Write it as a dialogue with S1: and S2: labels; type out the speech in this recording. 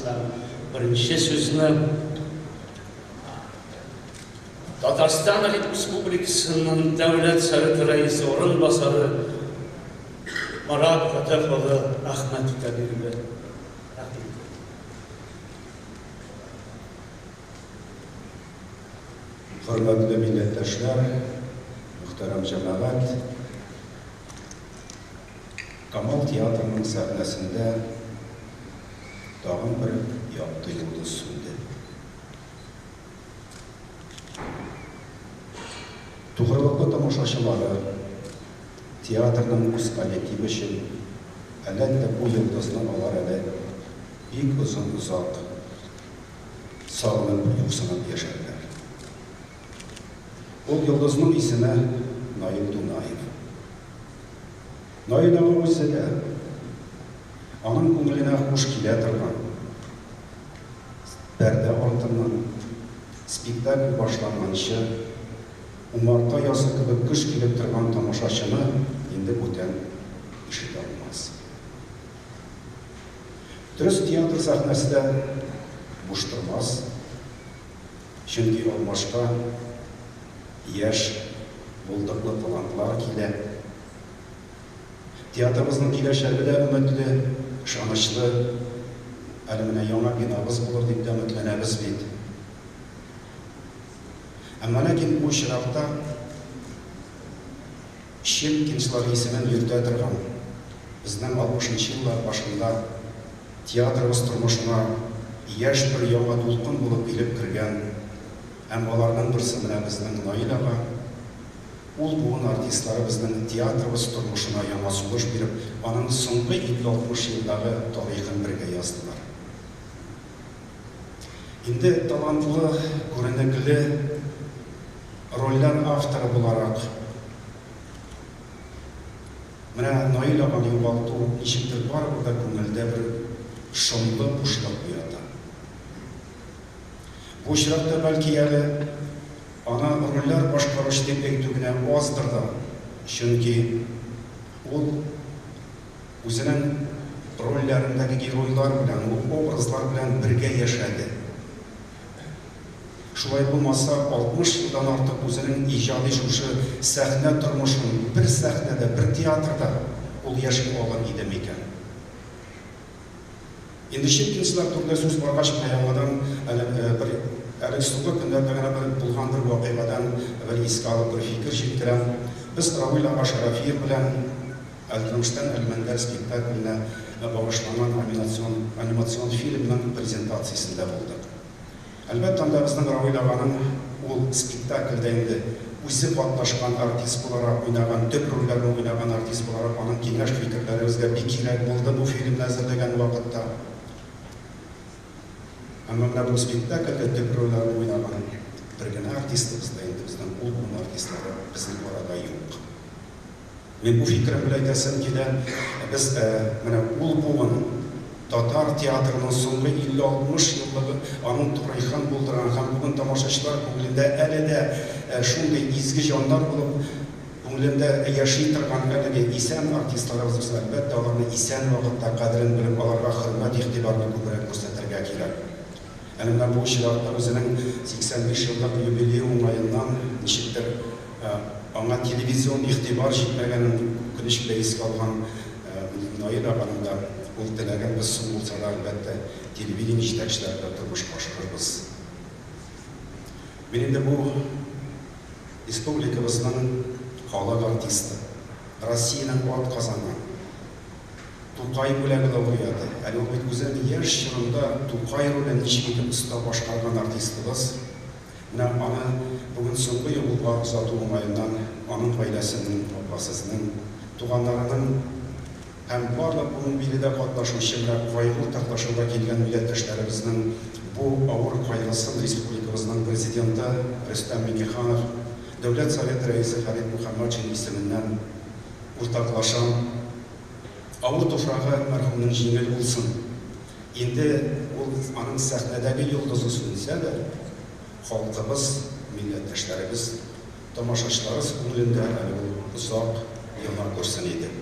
S1: булса, беренче сүзне Татарстан Республикасының Дәүләт Советы Рәисе урынбасары Марат Фәтах улы Әхмәтовка бирелә. Рәхмәт.
S2: Хөрмәтле милләттәшләр, мөхтәрәм җәмәгать! Камал театрының сәхнәсендә тагын бер якты йолдыз сүнде. Тугрылыклы тамашачылары, театрның үз коллективы өчен, әлбәттә, бу йолдызны алар әле бик озын-озак сагынып, юксынып яшәрләр. Ул йолдызның исеме, Наил Дунаев. Наил ага үзе дә аның күңеленә хуш килә торган, пәрдә артыннан, спектакль башланганчы, умарта язы кебек гөж килеп торган тамашачыны инде бүтән ишетә алмас. Дөрес, театр сәхнәсе дә буш тормас, чөнки алмашка яшь, булдыклы талантлар килә. Театрыбызның киләчәге дә өметле, ышанычлы. Әле менә яңа бинабыз булыр дип тә өметләнәбез бит. Әмма ләкин бу очракта Щепкинчылар исемен йөртә торган, безнең алтмышынчы еллар башында театрыбыз тормышына яшь бер яңа дулкын булып килеп кергән һәм аларның берсе менә безнең Наил ага, Ул буын артистлары безнең театрыбыз тормышына яңа сулыш биреп, аның соңгы 50-60 елдагы тарихын бергә яздылар. Инде талантлы, күренекле рольләр авторы буларак, менә Наил аганы югалту ничектер барыбер дә күңелдә бер шомлы бушлык уята. Бу очракта, бәлки әле, аны рольләр башкаручы дип әйтү генә аздыр да, чөнки ул үзенең рольләрендәге геройлар белән, ул образлар белән бергә яшәде. Шулай булмаса, 60 елдан артык үзенең иҗади шушы сәхнә тормышын бер сәхнәдә, бер театрда ул яши алыр иде микән? Инде Щепкинчылар турында сүз баргач, менә яңадан әле бер әле соңгы көннәрдә генә бер булган бер вакыйгадан бер искә алып бер фикер җиткерәм. Без Равил ага Шәрәфиев белән Әлтамыштан Әлмәндәр спектакленә багышланган анимацион анимацион фильмның презентациясендә булдык. Әлбәттә, анда безнең Равил аганың ул спектакльдә инде үзе катнашкан артист буларак уйнаган, төп рольләрне уйнаган артист буларак аның киңәш-фикерләре безгә бик кирәк булды бу фильмны әзерләгән вакытта. Әмма менә бу спектакльдә төп рольләрне уйнаган бер генә артистыбыз да инде безнең ул буын артистлары безнең арада юк. Мин бу фикерем белән әйтәсем килә, без менә ул буын татар театрының соңгы 50-60 еллыгы аның тарихын булдырган һәм бүген тамашачылар күңелендә әле дә шундый изге җаннар булып күңелендә яши торган әлеге исән артистларыбыз булса, әлбәттә, аларны исән вакытта кадерен белеп, аларга хөрмәт-игътибарны күбрәк күрсәтергә кирәк. Әле менә бу очракта үзенең 85 еллык юбилее уңаеннан ничектер аңа телевизион игътибар җитмәгәнен үкенеч белән искә алган Наил аганың да ул теләген без соң булса да, әлбәттә, телевидение җитәкчеләре белән тормышка ашырырбыз. Мин инде бу республикабызның халык артисты, Россиянең атказанган, Тукай бүләге лауреаты, әле ул бит үзенең яшь чорында Тукай ролен ничек итеп оста башкарган артистыбыз. Менә аны бүген соңгы юлга озату уңаеннан аның гаиләсенең, апасызның, туганнарының һәм барлык бүген биредә катнашучы менә кайгы уртаклашуга килгән милләттәшләребезнең бу авыр кайгысын республикабызның Президенты Рөстәм Миңнеханов, Дәүләт Советы Рәисе Фәрит Мөхәммәтшин исеменнән уртаклашам. Авыр туфрагы мәрхүмнең җиңел булсын. Инде ул аның сәхнәдәге йолдызы сүнсә дә, халкыбыз, милләттәшләребез, тамашачыларыз күңелендә әле ул озак яна күрсен иде.